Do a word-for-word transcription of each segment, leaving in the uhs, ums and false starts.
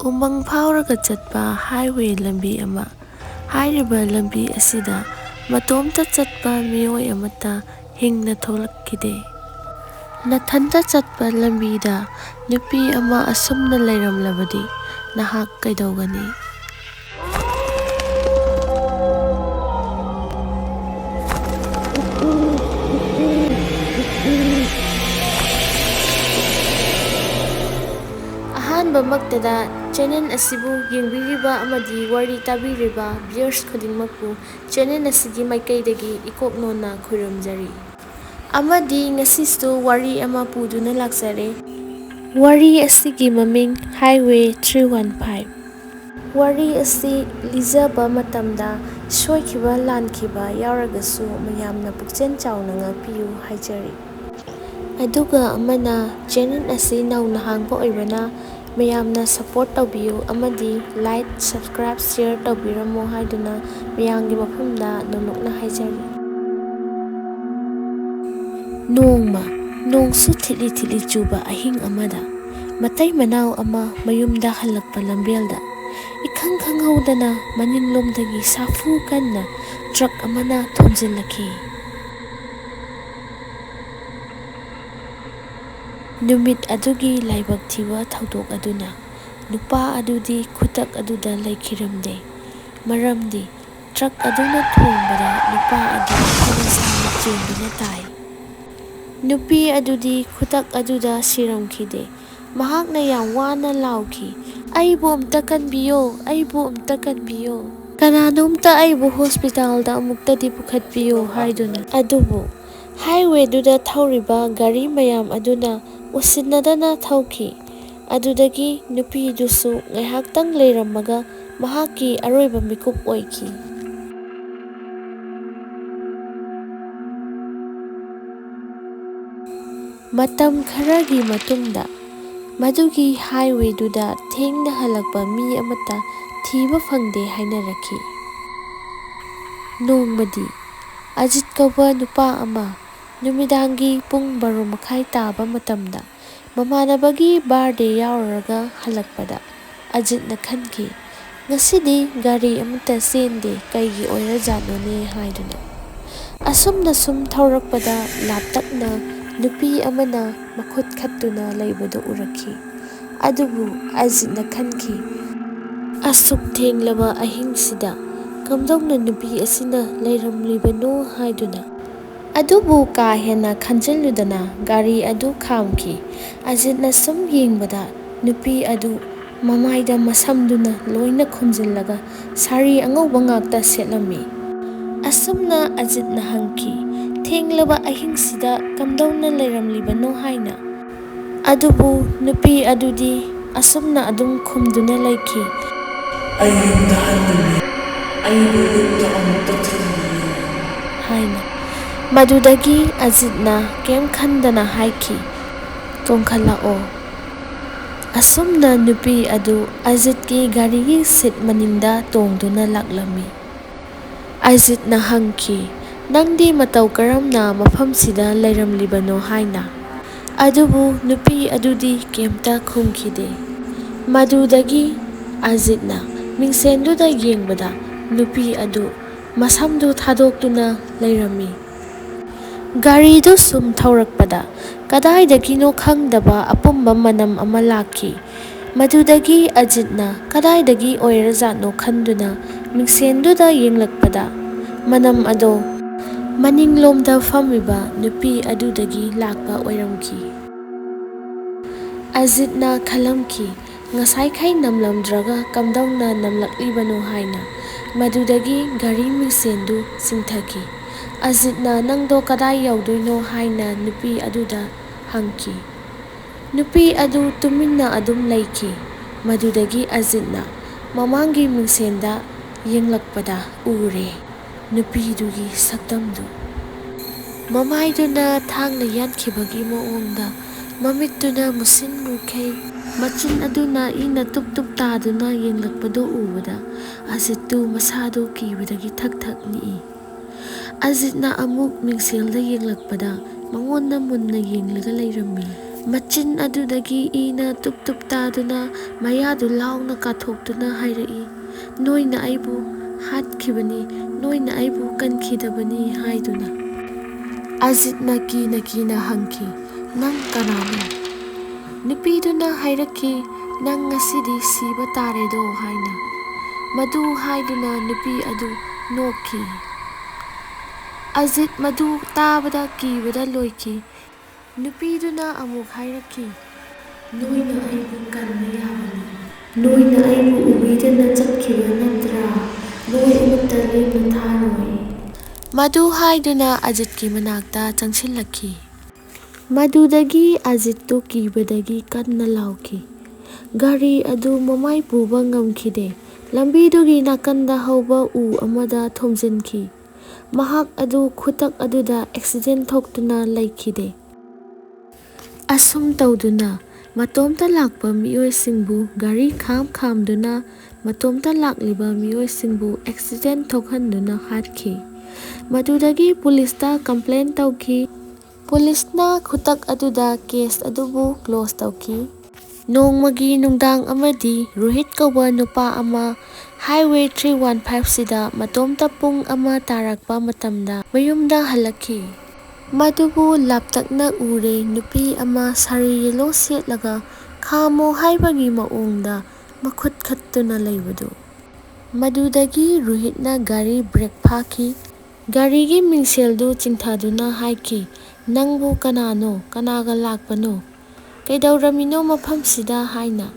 ꯎꯃꯪ ꯐꯥꯎꯔꯒ ꯆꯠꯄ highway ꯂꯝꯕꯤ ꯑꯃ꯫ ꯍꯥꯏꯔꯤꯕ ꯂꯝꯕꯤ ꯑꯁꯤꯗ ꯃꯇꯣꯝꯇ ꯆꯠꯄ ꯃꯤꯑꯣꯏ ꯑꯃꯠꯇ ꯍꯤꯡꯅ ꯊꯣꯛꯂꯛꯈꯤꯗꯦ꯫ ꯅꯊꯟꯇ ꯆꯠꯄ ꯂꯝꯕꯤꯗ ꯅꯨꯄꯤ ꯑꯃ ꯑꯁꯨꯝꯅ ꯂꯩꯔꯝꯂꯕꯗꯤ ꯅꯍꯥꯛ ꯀꯩꯗꯧꯒꯅꯤ? ꯑꯍꯥꯟꯕꯃꯛꯇꯗ channel ꯑꯁꯤꯕꯨ ꯌꯦꯡꯕꯤꯔꯤꯕ ꯑꯃꯗꯤ ꯋꯥꯔꯤ ꯇꯥꯕꯤꯔꯤꯕ viewers ꯈꯨꯗꯤꯡꯃꯛꯄꯨ channel ꯑꯁꯤꯒꯤ ꯃꯥꯏꯀꯩꯗꯒꯤ ꯏꯀꯣꯛ ꯅꯣꯟꯅ ꯈꯨꯔꯨꯝꯖꯔꯤ꯫ ꯑꯃꯗꯤ ꯉꯁꯤꯁꯨ ꯋꯥꯔꯤ ꯑꯃ ꯄꯨꯗꯨꯅ ꯂꯥꯛꯆꯔꯦ꯫ ꯋꯥꯔꯤ ꯑꯁꯤꯒꯤ ꯃꯃꯤꯡ Highway three one five꯫ ꯋꯥꯔꯤ ꯑꯁꯤ ꯂꯤꯖꯕ ꯃꯇꯝꯗ ꯁꯣꯏꯈꯤꯕ ꯂꯥꯟꯈꯤꯕ ꯌꯥꯎꯔꯒꯁꯨ ꯃꯌꯥꯝꯅ ꯄꯨꯛꯆꯦꯜ ꯆꯥꯎꯅ ꯉꯥꯛꯄꯤꯌꯨ ꯍꯥꯏꯖꯔꯤ꯫ ꯑꯗꯨꯒ ꯑꯃꯅ, channel ꯑꯁꯤ ꯅꯧꯅ ꯍꯥꯡꯕ ꯑꯣꯏꯕꯅ ꯃꯌꯥꯝꯅ support ꯇꯧꯕꯤꯌꯨ ꯑꯃꯗꯤ like, subscribe, share ꯇꯧꯕꯤꯔꯝꯃꯨ ꯍꯥꯏꯗꯨꯅ ꯃꯌꯥꯝꯒꯤ ꯃꯐꯝꯗ ꯅꯣꯂꯨꯛꯅ ꯍꯥꯏꯖꯔꯤ꯫ ꯅꯣꯡꯃ, ꯅꯣꯡꯁꯨ ꯊꯤꯠꯂꯤ ꯊꯤꯠꯂꯤ ꯆꯨꯕ ꯑꯍꯤꯡ ꯑꯃꯗ, ꯃꯇꯩ ꯃꯅꯥꯎ ꯑꯃ ꯃꯌꯨꯝꯗ ꯍꯜꯂꯛꯄ ꯂꯝꯕꯦꯜꯗ, ꯏꯈꯪ ꯈꯪꯍꯧꯗꯅ ꯃꯅꯤꯡꯂꯣꯝꯗꯒꯤ ꯁꯥꯐꯨ ꯀꯟꯅ truck ꯑꯃꯅ ꯊꯣꯝꯖꯤꯜꯂꯛꯈꯤ꯫ ꯅꯨꯃꯤꯠ ꯑꯗꯨꯒꯤ ꯂꯥꯏꯕꯛ ꯊꯤꯕ ꯊꯧꯗꯣꯛ ꯑꯗꯨꯅ ꯅꯨꯄꯥ ꯑꯗꯨꯗꯤ ꯈꯨꯗꯛ ꯑꯗꯨꯗ ꯂꯩꯈꯤꯔꯝꯗꯦ, ꯃꯔꯝꯗꯤ truck ꯑꯗꯨꯅ ꯊꯣꯝꯕꯗ ꯅꯨꯄꯥ ꯑꯗꯨ ꯐꯅ ꯁꯥꯡꯅ ꯆꯦꯟꯗꯨꯅ ꯇꯥꯏ꯫ ꯅꯨꯄꯤ ꯑꯗꯨꯗꯤ ꯈꯨꯗꯛ ꯑꯗꯨꯗ ꯁꯤꯔꯝꯈꯤꯗꯦ꯫ ꯃꯍꯥꯛꯅ ꯌꯥꯝ ꯋꯥꯅ ꯂꯥꯎꯈꯤ, "ꯑꯩꯕꯨ ꯑꯝꯇ ꯀꯟꯕꯤꯌꯣ, ꯑꯩꯕꯨ ꯑꯝꯇ ꯀꯟꯕꯤꯌꯣ꯫ ꯀꯅꯥꯅꯣꯝꯇ ꯑꯩꯕꯨ hospitalꯗ ꯑꯃꯨꯛꯇꯗꯤ ꯄꯨꯈꯠꯄꯤꯌꯨ" ꯍꯥꯏꯗꯨꯅ꯫ ꯑꯗꯨꯕꯨ highwayꯗꯨꯗ ꯊꯧꯔꯤꯕ ꯒꯥꯔꯤ ꯃꯌꯥꯝ ꯑꯗꯨꯅ ꯎꯁꯤꯟꯅꯗꯅ ꯊꯧꯈꯤ꯫ ꯑꯗꯨꯗꯒꯤ ꯅꯨꯄꯤꯗꯨꯁꯨ ꯉꯥꯏꯍꯥꯛꯇꯪ ꯂꯩꯔꯝꯃꯒ ꯃꯍꯥꯛꯀꯤ ꯑꯔꯣꯏꯕ ꯃꯤꯀꯨꯞ ꯑꯣꯏꯈꯤ꯫ ꯃꯇꯝ ꯈꯔꯒꯤ ꯃꯇꯨꯡꯗ ꯃꯗꯨꯒꯤ highwayꯗꯨꯗ ꯊꯦꯡꯅ ꯍꯜꯂꯛꯄ ꯃꯤ ꯑꯃꯠꯇ ꯊꯤꯕ ꯐꯪꯗꯦ ꯍꯥꯏꯅꯔꯛꯈꯤ꯫ ꯅꯣꯡꯃꯗꯤ ꯑꯖꯤꯠ ꯀꯧꯕ ꯅꯨꯄꯥ ꯑꯃ ꯅꯨꯃꯤꯗꯥꯡꯒꯤ ꯄꯨꯡ ꯕꯥꯔꯣ ꯃꯈꯥꯏ ꯇꯥꯕ ꯃꯇꯝꯗ ꯃꯃꯥꯟꯅꯕꯒꯤ birthday ꯌꯥꯎꯔꯨꯔꯒ ꯍꯜꯂꯛꯄꯗ ꯑꯖꯤꯠꯅ ꯈꯟꯈꯤ, "ꯉꯁꯤꯗꯤ ꯒꯥꯔꯤ ꯑꯃꯠꯇ ꯆꯦꯟꯗꯦ, ꯀꯩꯒꯤ ꯑꯣꯏꯔꯖꯥꯠꯅꯣꯅꯦ?" ꯍꯥꯏꯗꯨꯅ꯫ ꯑꯁꯨꯝꯅ ꯁꯨꯝ ꯊꯧꯔꯛꯄꯗ ꯂꯥꯞꯇꯛꯅ ꯅꯨꯄꯤ ꯑꯃꯅ ꯃꯈꯨꯠ ꯈꯠꯇꯨꯅ ꯂꯩꯕꯗꯨ ꯎꯔꯛꯈꯤ꯫ ꯑꯗꯨꯕꯨ ꯑꯖꯤꯠꯅ ꯈꯟꯈꯤ, "ꯑꯁꯨꯛ ꯊꯦꯡꯂꯕ ꯑꯍꯤꯡꯁꯤꯗ ꯀꯝꯗꯧꯅ ꯅꯨꯄꯤ ꯑꯁꯤꯅ ꯂꯩꯔꯝꯂꯤꯕꯅꯣ?" ꯍꯥꯏꯗꯨꯅ꯫ ꯑꯗꯨꯕꯨ ꯀꯥ ꯍꯦꯟꯅ ꯈꯟꯖꯤꯜꯂꯨꯗꯅ ꯒꯥꯔꯤ ꯑꯗꯨ ꯈꯥꯝꯈꯤ꯫ ꯑꯖꯤꯠꯅ ꯁꯨꯝ ꯌꯦꯡꯕꯗ ꯅꯨꯄꯤ ꯑꯗꯨ ꯃꯃꯥꯏꯗ ꯃꯁꯝꯗꯨꯅ ꯂꯣꯏꯅ ꯈꯨꯝꯖꯤꯜꯂꯒ ꯁꯥꯔꯤ ꯑꯉꯧꯕ ꯉꯥꯛꯇ ꯁꯦꯠꯂꯝꯃꯤ꯫ ꯑꯁꯨꯝꯅ ꯑꯖꯤꯠꯅ ꯍꯪꯈꯤ, "ꯊꯦꯡꯂꯕ ꯑꯍꯤꯡꯁꯤꯗ ꯀꯝꯗꯧꯅ ꯂꯩꯔꯝꯂꯤꯕꯅꯣ?" ꯍꯥꯏꯅ꯫ ꯑꯗꯨꯕꯨ ꯅꯨꯄꯤ ꯑꯗꯨꯗꯤ ꯑꯁꯨꯝꯅ ꯑꯗꯨꯝ ꯈꯨꯝꯗꯨꯅ ꯂꯩꯈꯤ, "ꯑꯩ ꯌꯨꯝꯗ ꯍꯟꯅꯤꯡꯉꯤ, ꯑꯩꯕꯨ ꯌꯨꯝꯗ ꯑꯃꯨꯛꯇ ꯊꯤꯟꯕꯤꯌꯨ" ꯍꯥꯏꯅ꯫ ꯃꯗꯨꯗꯒꯤ ꯑꯖꯤꯠꯅ ꯀꯩꯝ ꯈꯟꯗꯅ ꯍꯥꯏꯈꯤ, "ꯇꯣꯡꯈꯠꯂꯛꯑꯣ"꯫ ꯑꯁꯨꯝꯅ ꯅꯨꯄꯤ ꯑꯗꯨ ꯑꯖꯤꯠꯀꯤ ꯒꯥꯔꯤꯒꯤ ꯁꯤꯠ ꯃꯅꯤꯡꯗ ꯇꯣꯡꯗꯨꯅ ꯂꯥꯛꯂꯝꯃꯤ꯫ ꯑꯖꯤꯠꯅ ꯍꯪꯈꯤ, "ꯅꯪꯗꯤ ꯃꯇꯧ ꯀꯔꯝꯅ ꯃꯐꯝꯁꯤꯗ ꯂꯩꯔꯝꯂꯤꯕꯅꯣ?" ꯍꯥꯏꯅ꯫ ꯑꯗꯨꯕꯨ ꯅꯨꯄꯤ ꯑꯗꯨꯗꯤ ꯀꯩꯝꯇ ꯈꯨꯝꯈꯤꯗꯦ꯫ ꯃꯗꯨꯗꯒꯤ ꯑꯖꯤꯠꯅ ꯃꯤꯡꯁꯦꯟꯗꯨꯗ ꯌꯦꯡꯕꯗ ꯅꯨꯄꯤ ꯑꯗꯨ ꯃꯁꯝꯗꯨ ꯊꯥꯗꯣꯛꯇꯨꯅ ꯂꯩꯔꯝꯃꯤ꯫ ꯒꯥꯔꯤꯗꯨ ꯁꯨꯝ ꯊꯧꯔꯛꯄꯗ ꯀꯗꯥꯏꯗꯒꯤꯅꯣ ꯈꯪꯗꯕ ꯑꯄꯨꯝꯕ ꯃꯅꯝ ꯑꯃ ꯂꯥꯛꯈꯤ꯫ ꯃꯗꯨꯗꯒꯤ ꯑꯖꯤꯠꯅ ꯀꯗꯥꯏꯗꯒꯤ ꯑꯣꯏꯔꯖꯥꯠꯅꯣ ꯈꯟꯗꯨꯅ ꯃꯤꯡꯁꯦꯟꯗꯨꯗ ꯌꯦꯡꯂꯛꯄꯗ ꯃꯅꯝ ꯑꯗꯣ ꯃꯅꯤꯡꯂꯣꯝꯗ ꯐꯝꯃꯤꯕ ꯅꯨꯄꯤ ꯑꯗꯨꯗꯒꯤ ꯂꯥꯛꯄ ꯑꯣꯏꯔꯝꯈꯤ꯫ ꯑꯖꯤꯠꯅ ꯈꯜꯂꯝꯈꯤ, ꯉꯁꯥꯏꯈꯩ ꯅꯝꯂꯝꯗ꯭ꯔꯒ ꯀꯝꯗꯧꯅ ꯅꯝꯂꯛꯂꯤꯕꯅꯣ ꯍꯥꯏꯅ꯫ ꯃꯗꯨꯗꯒꯤ ꯒꯥꯔꯤ ꯃꯤꯡꯁꯦꯟꯗꯨ ꯆꯤꯡꯊꯈꯤ꯫ ꯑꯖꯤꯠꯅ, "ꯅꯪꯗꯣ ꯀꯗꯥꯏ ꯌꯧꯗꯣꯏꯅꯣ?" ꯍꯥꯏꯅ ꯅꯨꯄꯤ ꯑꯗꯨꯗ ꯍꯪꯈꯤ꯫ ꯅꯨꯄꯤ ꯑꯗꯨ ꯇꯨꯃꯤꯟꯅ ꯑꯗꯨꯝ ꯂꯩꯈꯤ꯫ ꯃꯗꯨꯗꯒꯤ ꯑꯖꯤꯠꯅ ꯃꯃꯥꯡꯒꯤ ꯃꯤꯡꯁꯦꯟꯗ ꯌꯦꯡꯂꯛꯄꯗ ꯎꯔꯦ ꯅꯨꯄꯤꯗꯨꯒꯤ ꯁꯛꯇꯝꯗꯨ꯫ ꯃꯃꯥꯏꯗꯨꯅ ꯊꯥꯡꯅ ꯌꯥꯟꯈꯤꯕꯒꯤ ꯃꯑꯣꯡꯗ, ꯃꯃꯤꯠꯇꯨꯅ ꯃꯨꯁꯤꯟ ꯃꯨꯈꯩ, ꯃꯆꯤꯟ ꯑꯗꯨꯅ ꯏꯅ ꯇꯨꯞ ꯇꯨꯞ ꯇꯥꯗꯨꯅ ꯌꯦꯡꯂꯛꯄꯗꯨ ꯎꯕꯗ ꯑꯖꯤꯠꯇꯨ ꯃꯁꯥꯗꯨ ꯀꯤꯕꯗꯒꯤ ꯊꯛ ꯊꯛ ꯅꯤꯛꯏ꯫ ꯑꯖꯤꯠꯅ ꯑꯃꯨꯛ ꯃꯤꯡꯁꯦꯜꯗ ꯌꯦꯡꯂꯛꯄꯗ ꯃꯉꯣꯟꯗ ꯃꯨꯟꯅ ꯌꯦꯡꯂꯒ ꯂꯩꯔꯝꯃꯤ꯫ ꯃꯆꯤꯟ ꯑꯗꯨꯗꯒꯤ ꯏꯅ ꯇꯨꯞ ꯇꯨꯞ ꯇꯥꯗꯨꯅ ꯃꯌꯥꯗꯨ ꯂꯥꯎꯅ ꯀꯥꯊꯣꯛꯇꯨꯅ ꯍꯥꯏꯔꯛꯏ, "ꯅꯣꯏꯅ ꯑꯩꯕꯨ ꯍꯥꯠꯈꯤꯕꯅꯤ, ꯅꯣꯏꯅ ꯑꯩꯕꯨ ꯀꯟꯈꯤꯗꯕꯅꯤ" ꯍꯥꯏꯗꯨꯅ꯫ ꯑꯖꯤꯠꯅ ꯀꯤꯅ ꯀꯤꯅ ꯍꯪꯈꯤ, "ꯅꯪ ꯀꯅꯥꯅꯣ?" ꯅꯨꯄꯤꯗꯨꯅ ꯍꯥꯏꯔꯛꯈꯤ, "ꯅꯪ ꯉꯁꯤꯗꯤ ꯁꯤꯕ ꯇꯥꯔꯦꯗꯣ" ꯍꯥꯏꯅ꯫ ꯃꯗꯨ ꯍꯥꯏꯗꯨꯅ ꯅꯨꯄꯤ ꯑꯗꯨ ꯅꯣꯛꯈꯤ꯫ ꯑꯖꯤꯠ ꯃꯗꯨ ꯇꯥꯕꯗ ꯀꯤꯕꯗ ꯂꯣꯏꯈꯤ꯫ ꯅꯨꯄꯤꯗꯨꯅ ꯑꯃꯨꯛ ꯍꯥꯏꯔꯛꯈꯤ, "ꯅꯣꯏꯅ ꯑꯩꯕꯨ ꯀꯟꯕ ꯌꯥꯕꯅꯤ꯫ ꯅꯣꯏꯅ ꯑꯩꯕꯨ ꯎꯕꯤꯗꯅ ꯆꯠꯈꯤꯕ ꯅꯠꯇ꯭ꯔꯥ? ꯅꯣꯏ ꯑꯃꯠꯇ ꯂꯦꯝꯅ ꯊꯥꯔꯣꯏ꯫" ꯃꯗꯨ ꯍꯥꯏꯗꯨꯅ ꯑꯖꯤꯠꯀꯤ ꯃꯅꯥꯛꯇ ꯆꯪꯁꯤꯜꯂꯛꯈꯤ꯫ ꯃꯗꯨꯗꯒꯤ ꯑꯖꯤꯠꯇꯨ ꯀꯤꯕꯗꯒꯤ ꯀꯟꯅ ꯂꯥꯎꯈꯤ꯫ ꯒꯥꯔꯤ ꯑꯗꯨ ꯃꯃꯥꯏ ꯄꯨꯕ ꯉꯝꯈꯤꯗꯦ꯫ ꯂꯝꯕꯤꯗꯨꯒꯤ ꯅꯥꯀꯟꯗ ꯍꯧꯕ ꯎ ꯑꯃꯗ ꯊꯣꯝꯖꯤꯟꯈꯤ꯫ ꯃꯍꯥꯛ ꯑꯗꯨ ꯈꯨꯗꯛ ꯑꯗꯨꯗ ꯑꯦꯛꯁꯤꯗꯦꯟ ꯊꯣꯛꯇꯨꯅ ꯂꯩꯈꯤꯗꯦ꯫ ꯑꯁꯨꯝ ꯇꯧꯗꯨꯅ ꯃꯇꯣꯝꯇ ꯂꯥꯛꯄ ꯃꯤꯑꯣꯏꯁꯤꯡꯕꯨ ꯒꯥꯔꯤ ꯈꯥꯝ ꯈꯥꯝꯗꯨꯅ ꯃꯇꯣꯝꯇ ꯂꯥꯛꯂꯤꯕ ꯃꯤꯑꯣꯏꯁꯤꯡꯕꯨ ꯑꯦꯛꯁꯤꯗꯦꯟ ꯊꯣꯛꯍꯟꯗꯨꯅ ꯍꯥꯠꯈꯤ꯫ ꯃꯗꯨꯗꯒꯤ ꯄꯨꯂꯤꯁꯇ ꯀꯝꯄ꯭ꯂꯦꯟ ꯇꯧꯈꯤ꯫ ꯄꯨꯂꯤꯁꯅ ꯈꯨꯗꯛ ꯑꯗꯨꯗ ꯀꯦꯁ ꯑꯗꯨꯕꯨ ꯀ꯭ꯂꯣꯖ ꯇꯧꯈꯤ꯫ ꯅꯣꯡꯃꯒꯤ ꯅꯨꯡꯗꯥꯡ ꯑꯃꯗꯤ ꯔꯣꯍꯤꯠ ꯀꯧꯕ ꯅꯨꯄꯥ ꯑꯃ Highway three one five ꯁꯤꯗ ꯃꯇꯣꯝꯇ ꯄꯨꯡ ꯑꯃ ꯇꯥꯔꯛꯄ ꯃꯇꯝꯗ ꯃꯌꯨꯝꯗ ꯍꯜꯂꯛꯈꯤ꯫ ꯃꯗꯨꯕꯨ ꯂꯥꯞꯇꯛꯅ ꯎꯔꯦ, ꯅꯨꯄꯤ ꯑꯃ ꯁꯥꯔꯤ ꯌꯦꯂꯣ ꯁꯦꯠꯂꯒ ꯈꯥꯝꯃꯣ ꯍꯥꯏꯕꯒꯤ ꯃꯑꯣꯡꯗ ꯃꯈꯨꯠ ꯈꯠꯇꯨꯅ ꯂꯩꯕꯗꯨ꯫ ꯃꯗꯨꯗꯒꯤ ꯔꯣꯍꯤꯠꯅ ꯒꯥꯔꯤ ꯕ꯭ꯔꯦꯛ ꯐꯥꯈꯤ꯫ ꯒꯥꯔꯤꯒꯤ ꯃꯤꯡꯁꯦꯜꯗꯨ ꯆꯤꯡꯊꯗꯨꯅ ꯍꯥꯏꯈꯤ, "ꯅꯪꯕꯨ ꯀꯅꯥꯅꯣ? ꯀꯅꯥꯒ ꯂꯥꯛꯄꯅꯣ? ꯀꯩꯗꯧꯔꯝꯃꯤꯅꯣ ꯃꯐꯝꯁꯤꯗ?" ꯍꯥꯏꯅ꯫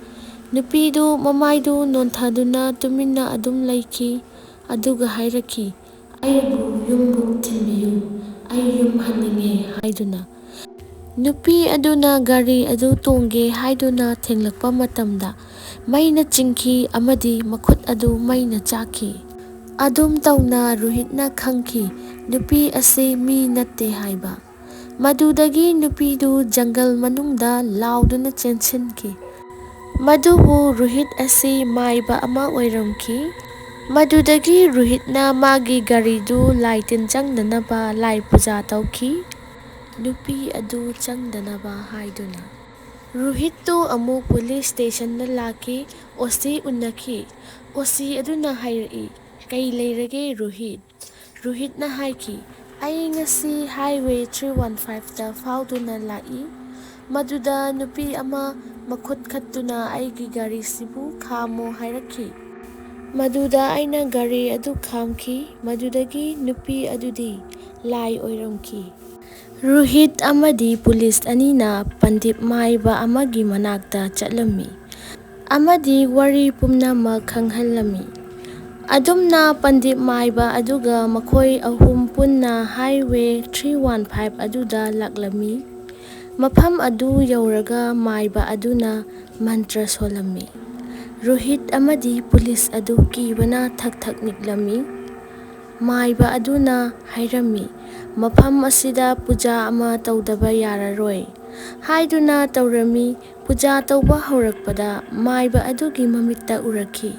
ꯅꯨꯄꯤꯗꯨ ꯃꯃꯥꯏꯗꯨ ꯅꯣꯟꯊꯗꯨꯅ ꯇꯨꯃꯤꯟꯅ ꯑꯗꯨꯝ ꯂꯩꯈꯤ꯫ ꯑꯗꯨꯒ ꯍꯥꯏꯔꯛꯈꯤ, "ꯑꯩꯕꯨ ꯌꯨꯝꯕꯨ ꯊꯤꯟꯕꯤꯌꯨ, ꯑꯩ ꯌꯨꯝ ꯍꯟꯅꯤꯡꯉꯦ" ꯍꯥꯏꯗꯨꯅ꯫ ꯅꯨꯄꯤ ꯑꯗꯨꯅ ꯒꯥꯔꯤ ꯑꯗꯨ ꯇꯣꯡꯒꯦ ꯍꯥꯏꯗꯨꯅ ꯊꯦꯡꯂꯛꯄ ꯃꯇꯝꯗ ꯃꯩꯅ ꯆꯤꯡꯈꯤ ꯑꯃꯗꯤ ꯃꯈꯨꯠ ꯑꯗꯨ ꯃꯩꯅ ꯆꯥꯛꯈꯤ꯫ ꯑꯗꯨꯝ ꯇꯧꯅ ꯔꯣꯍꯤꯠꯅ ꯈꯪꯈꯤ ꯅꯨꯄꯤ ꯑꯁꯤ ꯃꯤ ꯅꯠꯇꯦ ꯍꯥꯏꯕ꯫ ꯃꯗꯨꯗꯒꯤ ꯅꯨꯄꯤꯗꯨ ꯖꯪꯒꯜ ꯃꯅꯨꯡꯗ ꯂꯥꯎꯗꯨꯅ ꯆꯦꯟꯁꯤꯟꯈꯤ꯫ ꯃꯗꯨꯕꯨ ꯔꯣꯍꯤꯠ ꯑꯁꯤ ꯃꯥꯏꯕ ꯑꯃ ꯑꯣꯏꯔꯝꯈꯤ꯫ ꯃꯗꯨꯗꯒꯤ ꯔꯣꯍꯤꯠꯅ ꯃꯥꯒꯤ ꯒꯥꯔꯤꯗꯨ ꯂꯥꯏ ꯇꯤꯟ ꯆꯪꯗꯅꯕ ꯂꯥꯏ ꯄꯨꯖꯥ ꯇꯧꯈꯤ꯫ ꯅꯨꯄꯤ ꯑꯗꯨ ꯆꯪꯗꯅꯕ ꯍꯥꯏꯗꯨꯅ꯫ ꯔꯣꯍꯤꯠꯇꯨ ꯑꯃꯨꯛ ꯄꯨꯂꯤꯁ ꯁ꯭ꯇꯦꯁꯟꯗ ꯂꯥꯛꯈꯤ꯫ ꯑꯣ ꯁꯤ ꯎꯅꯈꯤ꯫ ꯑꯣ ꯁꯤ ꯑꯗꯨꯅ ꯍꯥꯏꯔꯛꯏ, "ꯀꯩ ꯂꯩꯔꯒꯦ ꯔꯣꯍꯤꯠ?" ꯔꯣꯍꯤꯠꯅ ꯍꯥꯏꯈꯤ, "ꯑꯩ ꯉꯁꯤ ꯍꯥꯏꯋꯦ ꯊ꯭ꯔꯤ ꯋꯥꯟ ꯐꯥꯏꯚꯇ ꯐꯥꯎꯗꯨꯅ ꯂꯥꯛꯏ꯫ ꯃꯗꯨꯗ ꯅꯨꯄꯤ ꯑꯃ ꯃꯈꯨꯠ ꯈꯠꯇꯨꯅ ꯑꯩꯒꯤ ꯒꯥꯔꯤꯁꯤꯕꯨ ꯈꯥꯝꯃꯣ ꯍꯥꯏꯔꯛꯈꯤ꯫ ꯃꯗꯨꯗ ꯑꯩꯅ ꯒꯥꯔꯤ ꯑꯗꯨ ꯈꯥꯝꯈꯤ꯫ ꯃꯗꯨꯗꯒꯤ ꯅꯨꯄꯤ ꯑꯗꯨꯗꯤ ꯂꯥꯏ ꯑꯣꯏꯔꯝꯈꯤ꯫" ꯔꯣꯍꯤꯠ ꯑꯃꯗꯤ ꯄꯨꯂꯤꯁ ꯑꯅꯤꯅ ꯄꯟꯗꯤꯠ ꯃꯥꯏꯕ ꯑꯃꯒꯤ ꯃꯅꯥꯛꯇ ꯆꯠꯂꯝꯃꯤ ꯑꯃꯗꯤ ꯋꯥꯔꯤ ꯄꯨꯝꯅꯃꯛ ꯈꯪꯍꯜꯂꯝꯃꯤ꯫ ꯑꯗꯨꯝꯅ ꯄꯟꯗꯤꯠ ꯃꯥꯏꯕ ꯑꯗꯨꯒ ꯃꯈꯣꯏ ꯑꯍꯨꯝ ꯄꯨꯟꯅ ꯍꯥꯏꯋꯦ ꯊ꯭ꯔꯤ ꯋꯥꯟ ꯐꯥꯏꯚ ꯑꯗꯨꯗ ꯂꯥꯛꯂꯝꯃꯤ꯫ ꯃꯐꯝ ꯑꯗꯨ ꯌꯧꯔꯒ ꯃꯥꯏꯕ ꯑꯗꯨꯅ ꯃꯟꯇ꯭ꯔ ꯁꯣꯜꯂꯝꯃꯤ꯫ ꯔꯣꯍꯤꯠ ꯑꯃꯗꯤ ꯄꯨꯂꯤꯁ ꯑꯗꯨ ꯀꯤꯕꯅ ꯊꯛ ꯊꯛ ꯅꯤꯛꯂꯝꯃꯤ꯫ ꯃꯥꯏꯕ ꯑꯗꯨꯅ ꯍꯥꯏꯔꯝꯃꯤ, "ꯃꯐꯝ ꯑꯁꯤꯗ ꯄꯨꯖꯥ ꯑꯃ ꯇꯧꯗꯕ ꯌꯥꯔꯔꯣꯏ" ꯍꯥꯏꯗꯨꯅ ꯇꯧꯔꯝꯃꯤ꯫ ꯄꯨꯖꯥ ꯇꯧꯕ ꯍꯧꯔꯛꯄꯗ ꯃꯥꯏꯕ ꯑꯗꯨꯒꯤ ꯃꯃꯤꯠꯇ ꯎꯔꯛꯈꯤ꯫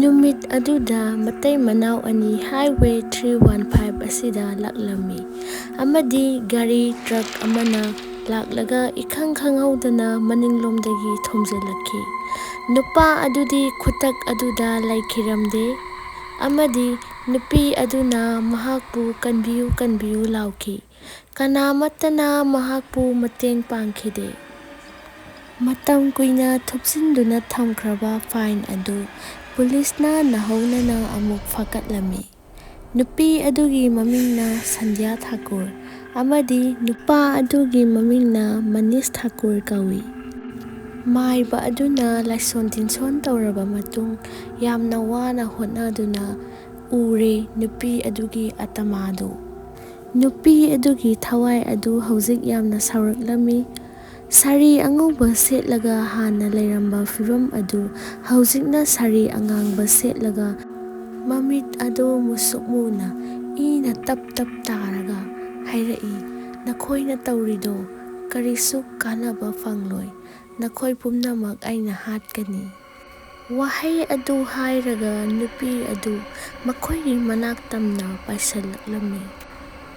ꯅꯨꯃꯤꯠ ꯑꯗꯨꯗ ꯃꯇꯩ ꯃꯅꯥꯎ ꯑꯅꯤ ꯍꯥꯏꯋꯦ ꯊ꯭ꯔꯤ ꯋꯥꯟ ꯐꯥꯏꯚ ꯑꯁꯤꯗ ꯂꯥꯛꯂꯝꯃꯤ ꯑꯃꯗꯤ ꯒꯥꯔꯤ ꯇ꯭ꯔꯛ ꯑꯃꯅ ꯂꯥꯛꯂꯒ ꯏꯈꯪ ꯈꯪꯍꯧꯗꯅ ꯃꯅꯤꯡꯂꯣꯝꯗꯒꯤ ꯊꯣꯝꯖꯤꯜꯂꯛꯈꯤ꯫ ꯅꯨꯄꯥ ꯑꯗꯨꯗꯤ ꯈꯨꯗꯛ ꯑꯗꯨꯗ ꯂꯩꯈꯤꯔꯝꯗꯦ ꯑꯃꯗꯤ ꯅꯨꯄꯤ ꯑꯗꯨꯅ ꯃꯍꯥꯛꯄꯨ "ꯀꯟꯕꯤꯌꯨ, ꯀꯟꯕꯤꯌꯨ" ꯂꯥꯎꯈꯤ꯫ ꯀꯅꯥꯃꯠꯇꯅ ꯃꯍꯥꯛꯄꯨ ꯃꯇꯦꯡ ꯄꯥꯡꯈꯤꯗꯦ꯫ ꯃꯇꯝ ꯀꯨꯏꯅ ꯊꯨꯞꯆꯤꯟꯗꯨꯅ ꯊꯝꯈ꯭ꯔꯕ ꯐꯥꯏꯟ ꯑꯗꯨ ꯄꯨꯂꯤꯁꯅ ꯅꯧꯍꯧꯅꯅ ꯑꯃꯨꯛ ꯐꯥꯀꯠꯂꯝꯃꯤ꯫ ꯅꯨꯄꯤ ꯑꯗꯨꯒꯤ ꯃꯃꯤꯡꯅ ꯁꯟꯙ꯭ꯌꯥ ꯊꯥꯀꯨꯔ ꯑꯃꯗꯤ ꯅꯨꯄꯥ ꯑꯗꯨꯒꯤ ꯃꯃꯤꯡꯅ ꯃꯅꯤꯁ ꯊꯥꯀꯨꯔ ꯀꯧꯏ꯫ ꯃꯥꯏꯕ ꯑꯗꯨꯅ ꯂꯥꯏꯁꯣꯟ ꯇꯤꯟꯁꯣꯟ ꯇꯧꯔꯕ ꯃꯇꯨꯡ, ꯌꯥꯝꯅ ꯋꯥꯅ ꯍꯣꯠꯅꯗꯨꯅ ꯎꯔꯦ ꯅꯨꯄꯤ ꯑꯗꯨꯒꯤ ꯑꯇꯃꯥꯗꯨ꯫ ꯅꯨꯄꯤ ꯑꯗꯨꯒꯤ ꯊꯋꯥꯏ ꯑꯗꯨ ꯍꯧꯖꯤꯛ ꯌꯥꯝꯅ ꯁꯥꯎꯔꯛꯂꯝꯃꯤ꯫ ꯁꯥꯔꯤ ꯑꯉꯧꯕ ꯁꯦꯠꯂꯒ ꯍꯥꯟꯅ ꯂꯩꯔꯝꯕ ꯐꯤꯕꯝ ꯑꯗꯨ ꯍꯧꯖꯤꯛꯅ ꯁꯥꯔꯤ ꯑꯉꯥꯡꯕ ꯁꯦꯠꯂꯒ, ꯃꯃꯤꯠ ꯑꯗꯨ ꯃꯨꯁꯨꯛ ꯃꯨꯅ ꯏꯅ ꯇꯞ ꯇꯞ ꯇꯥꯔꯒ ꯍꯥꯏꯔꯛꯏ, "ꯅꯈꯣꯏꯅ ꯇꯧꯔꯤꯗꯣ ꯀꯔꯤꯁꯨ ꯀꯥꯟꯅꯕ ꯐꯪꯂꯣꯏ꯫ ꯅꯈꯣꯏ ꯄꯨꯝꯅꯃꯛ ꯑꯩꯅ ꯍꯥꯠꯀꯅꯤ"꯫ ꯋꯥꯍꯩ ꯑꯗꯨ ꯍꯥꯏꯔꯒ ꯅꯨꯄꯤ ꯑꯗꯨ ꯃꯈꯣꯏꯒꯤ ꯃꯅꯥꯛ ꯇꯝꯅ ꯄꯥꯏꯁꯤꯜꯂꯛꯂꯝꯃꯤ꯫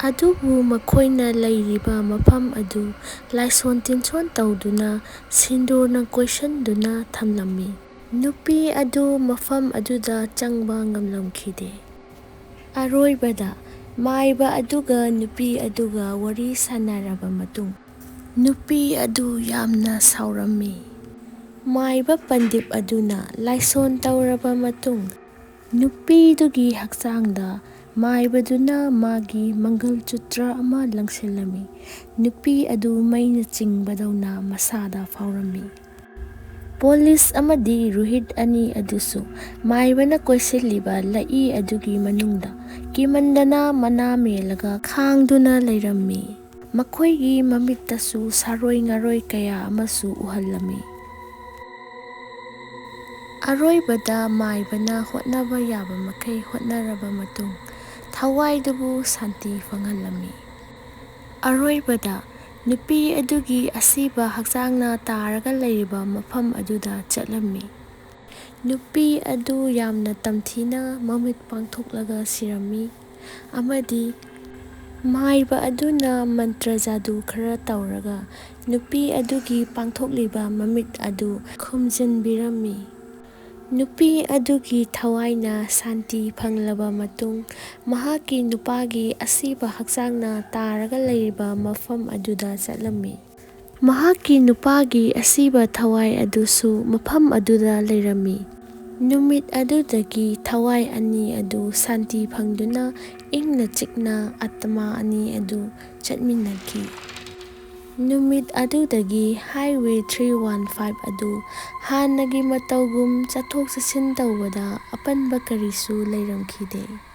ꯑꯗꯨꯕꯨ ꯃꯈꯣꯏꯅ ꯂꯩꯔꯤꯕ ꯃꯐꯝ ꯑꯗꯨ ꯂꯥꯏꯁꯣꯟ ꯇꯤꯟꯁꯣꯟ ꯇꯧꯗꯨꯅ, ꯁꯤꯟꯗꯨꯔꯅ ꯀꯣꯏꯁꯤꯟꯗꯨꯅ ꯊꯝꯂꯝꯃꯤ꯫ ꯅꯨꯄꯤ ꯑꯗꯨ ꯃꯐꯝ ꯑꯗꯨꯗ ꯆꯪꯕ ꯉꯝꯂꯝꯈꯤꯗꯦ꯫ ꯑꯔꯣꯏꯕꯗ, ꯃꯥꯏꯕ ꯑꯗꯨꯒ ꯅꯨꯄꯤ ꯑꯗꯨꯒ ꯋꯥꯔꯤ ꯁꯥꯟꯅꯔꯕ ꯃꯇꯨꯡ, ꯅꯨꯄꯤ ꯑꯗꯨ ꯌꯥꯝꯅ ꯁꯥꯎꯔꯝꯃꯤ꯫ ꯃꯥꯏꯕ ꯄꯟꯗꯤꯠ ꯑꯗꯨꯅ ꯂꯥꯏꯁꯣꯟ ꯇꯧꯔꯕ ꯃꯇꯨꯡ, ꯅꯨꯄꯤꯗꯨꯒꯤ ꯍꯛꯆꯥꯡꯗ ꯃꯥꯏꯕꯗꯨꯅ ꯃꯥꯒꯤ ꯃꯪꯒꯜ ꯆꯨꯇ꯭ꯔ ꯑꯃ ꯂꯪꯁꯤꯜꯂꯝꯃꯤ꯫ ꯅꯨꯄꯤ ꯑꯗꯨ ꯃꯩꯅ ꯆꯤꯡꯕꯗꯧꯅ ꯃꯁꯥꯗ ꯐꯥꯎꯔꯝꯃꯤ꯫ ꯄꯣꯂꯤꯁ ꯑꯃꯗꯤ ꯔꯨꯍꯤꯠ ꯑꯅꯤ ꯑꯗꯨꯁꯨ ꯃꯥꯏꯕꯅ ꯀꯣꯏꯁꯤꯜꯂꯤꯕ ꯂꯛꯏ ꯑꯗꯨꯒꯤ ꯃꯅꯨꯡꯗ ꯀꯤꯃꯟꯗꯅ ꯃꯅꯥ ꯃꯦꯜꯂꯒ ꯈꯥꯡꯗꯨꯅ ꯂꯩꯔꯝꯃꯤ꯫ ꯃꯈꯣꯏꯒꯤ ꯃꯃꯤꯠꯇꯁꯨ ꯁꯥꯔꯣꯏ ꯉꯥꯔꯣꯏ ꯀꯌꯥ ꯑꯃꯁꯨ ꯎꯍꯜꯂꯝꯃꯤ꯫ ꯑꯔꯣꯏꯕꯗ ꯃꯥꯏꯕꯅ ꯍꯣꯠꯅꯕ ꯌꯥꯕ ꯃꯈꯩ ꯍꯣꯠꯅꯔꯕ ꯃꯇꯨꯡ, ꯊꯋꯥꯏꯗꯨꯕꯨ ꯁꯥꯟꯇꯤ ꯐꯪꯍꯜꯂꯝꯃꯤ꯫ ꯑꯔꯣꯏꯕꯗ, ꯅꯨꯄꯤ ꯑꯗꯨꯒꯤ ꯑꯁꯤꯕ ꯍꯛꯆꯥꯡꯅ ꯇꯥꯔꯒ ꯂꯩꯔꯤꯕ ꯃꯐꯝ ꯑꯗꯨꯗ ꯆꯠꯂꯝꯃꯤ꯫ ꯅꯨꯄꯤ ꯑꯗꯨ ꯌꯥꯝꯅ ꯇꯝꯊꯤꯅ ꯃꯃꯤꯠ ꯄꯥꯡꯊꯣꯛꯂꯒ ꯁꯤꯔꯝꯃꯤ, ꯑꯃꯗꯤ ꯃꯥꯏꯕ ꯑꯗꯨꯅ ꯃꯟꯇ꯭ꯔ ꯖꯥꯗꯨ ꯈꯔ ꯇꯧꯔꯒ ꯅꯨꯄꯤ ꯑꯗꯨꯒꯤ ꯄꯥꯡꯊꯣꯛꯂꯤꯕ ꯃꯃꯤꯠ ꯑꯗꯨ ꯈꯨꯝꯖꯤꯟꯕꯤꯔꯝꯃꯤ꯫ ꯅꯨꯄꯤ ꯑꯗꯨꯒꯤ ꯊꯋꯥꯏꯅ ꯁꯥꯟꯇꯤ ꯐꯪꯂꯕ ꯃꯇꯨꯡ, ꯃꯍꯥꯛꯀꯤ ꯅꯨꯄꯥꯒꯤ ꯑꯁꯤꯕ ꯍꯛꯆꯥꯡꯅ ꯇꯥꯔꯒ ꯂꯩꯔꯤꯕ ꯃꯐꯝ ꯑꯗꯨꯗ ꯆꯠꯂꯝꯃꯤ꯫ ꯃꯍꯥꯛꯀꯤ ꯅꯨꯄꯥꯒꯤ ꯑꯁꯤꯕ ꯊꯋꯥꯏ ꯑꯗꯨꯁꯨ ꯃꯐꯝ ꯑꯗꯨꯗ ꯂꯩꯔꯝꯃꯤ꯫ ꯅꯨꯃꯤꯠ ꯑꯗꯨꯗꯒꯤ ꯊꯋꯥꯏ ꯑꯅꯤ ꯑꯗꯨ ꯁꯥꯟꯇꯤ ꯐꯪꯗꯨꯅ ꯏꯪꯅ ꯆꯤꯛꯅ ꯑꯥꯇꯃꯥ ꯑꯅꯤ ꯑꯗꯨ ꯆꯠꯃꯤꯟꯅꯈꯤ꯫ ꯅꯨꯃꯤꯠ ꯑꯗꯨꯗꯒꯤ Highway three one five ꯑꯗꯨ ꯍꯥꯟꯅꯒꯤ ꯃꯇꯧꯒꯨꯝ ꯆꯠꯊꯣꯛ ꯆꯠꯁꯤꯟ ꯇꯧꯕꯗ ꯑꯄꯟꯕ ꯀꯔꯤꯁꯨ ꯂꯩꯔꯝꯈꯤꯗꯦ꯫